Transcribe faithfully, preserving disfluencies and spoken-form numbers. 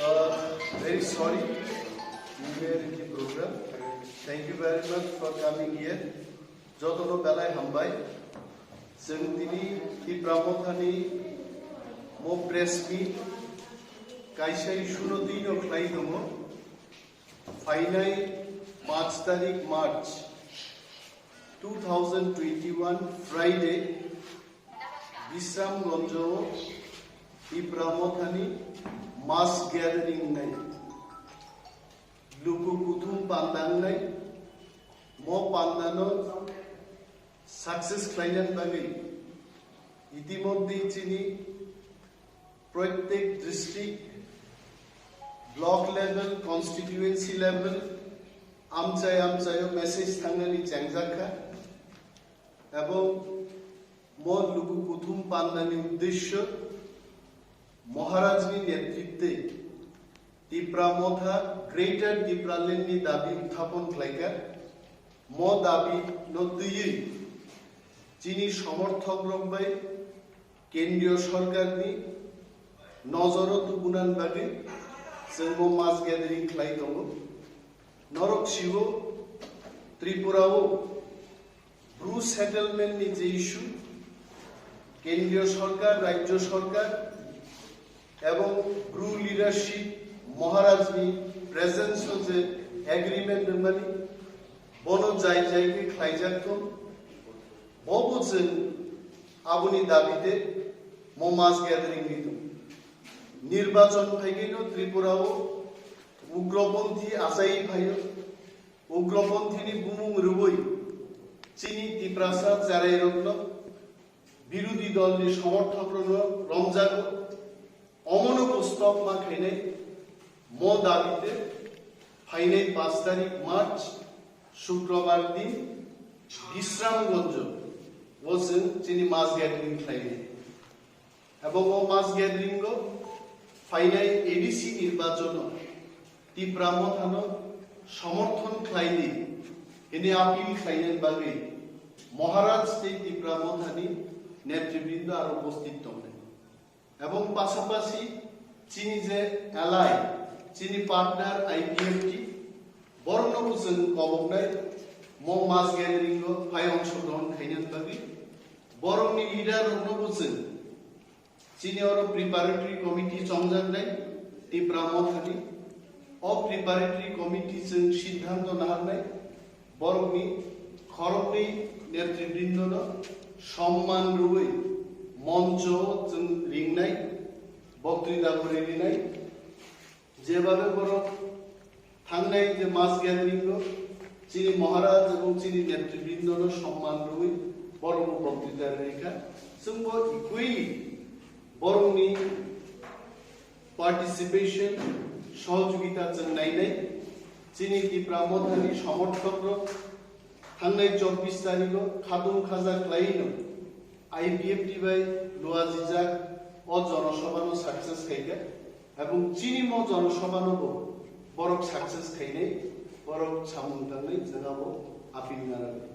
Uh, very sorry, delay in the program. Thank you very much for coming here. Jotono belai hambai. Chwng tini Tipra Mothani mo press meet kaisa issue no twi no khlai tongo. Phainai panch tarik March two thousand twenty-one Friday, Bisramganjo Tipra Mothani mass gathering nai. Luku kuthum panda wngnai, mo pandano success khlainani bagwi itimodhye chini prottek district, block level, constituency level, amchai amchaio message thangnani chengjak kha. Ebong mo luku kuthum pandani uddesyo Maharajni netritwe Tipra Motha Greater Tipraland ni dabi uthapon khlaikha. Mo dabi no twiwi chini somorthok rok bai Kendriyo Sorkarni nojoro tubunan bagwi chwng bo mass gathering khlai tongo. Norok sibo Tripura o Bru settlement ni je issue, Kendriyo Sorkar, Rajyo Sorkar ebong Bru leadership Maharajni presence o je agreement rwmani, bono jai jai khe khlaijak tong, bobo chwng aboni dabite mo mass gathering ni tong. Nirbachon phaigwino Tripura o ugroponthi achai phaio. Ugroponthini bumung rwui chini Tiprasa cherairokno, birodhi dolni somorthokrokno romjago. Omono bo stop ma khainai mo dabite phainai panch tarik March Shukrobar din Bisramganjo o chwng chini mass gathering khlainai. Ebong o mass gathering o phainai A D C nirbachono Tipra Mothano somorthon khlaidi hini appeal khlainani bagwi Maharaj tei Tipra Mothani netribrindo aro upasthit tongnai. Ebong pasapasi chini je ally, chini partner I P F T, borokno bo chwng koboknai mo mass gathering o phai ongshogrohon khainani bagwi. Borokni leader rokno bo chwng chini oro preparatory committee chongjaknai Tipra Mothani. O preparatory committee chwng siddhanto naharnai, borokni khoroknwi netribrindono somman rwui moncho chwng ringnai, boktwita bo rinai. Jebabe borok thangnai je mass gathering o chini Maharaj ebong chini netribrindono somman rwui borokno boktwita rwikha. Chwngbo equally borokni participation, sohojogita chwng nainai. Chini Tipra Mothani somorthokrok thangnai chobbish tarikh o khatung khaja khlaino I P F T bai luajijak o jonosabhano success khaikha. Ebong chini mo jonosabhano bo borok success khainai, borok samung tangnai jagao appeal narwknai.